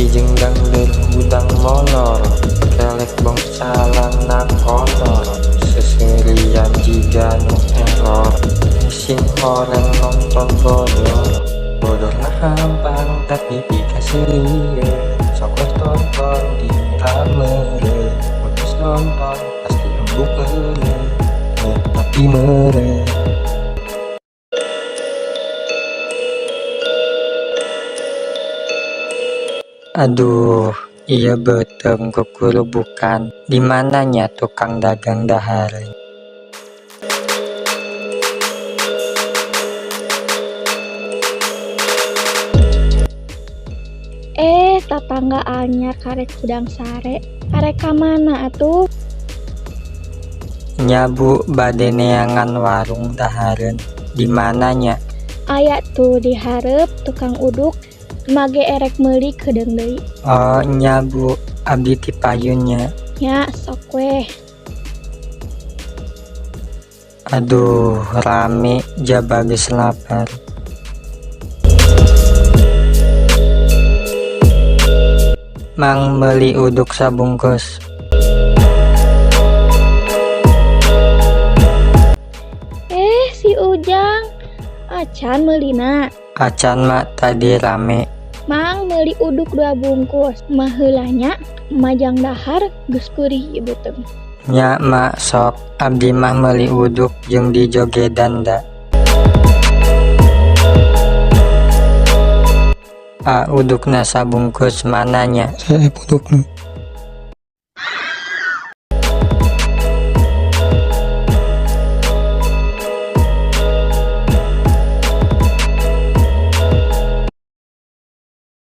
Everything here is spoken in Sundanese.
Ngopi jeung dangdeur hudang molor. Kelek bong calana kolor. Seuseurian jiga nu error. Sing horeng nonton bodor. Bodorna hampang tapi pikaseurieun. Sok weh tonton dipira meureun. Mun geus nonton pasti embung eureun. Eh, tapi meureun. Aduh, ieu beuteung kukurubukan. Di mana nya tukang dagang dahareun? Eh, tatangga anyar karek hudang sare. Arek ka mana atuh? Nya Bu, bade neangan warung dahareun. Di mana nya? Aya tuh di hareup tukang uduk. Mage erek meuli keudeung deui. Oh nya Bu, abdi ti payun nya. Nya, sok weh. Aduh, rame jaba geus lapar. Mang meuli uduk sabungkus. Eh, si Ujang. Acan meulina. Acan mak, tadi rame. Mang meuli uduk 2 bungkus. Maheula nya majang dahar geus gurih ieu beuteung. Nya mak, sok abdi mah meuli uduk jeung dijogedan da. Ah, udukna sabungkus mana nya? Saep udukna.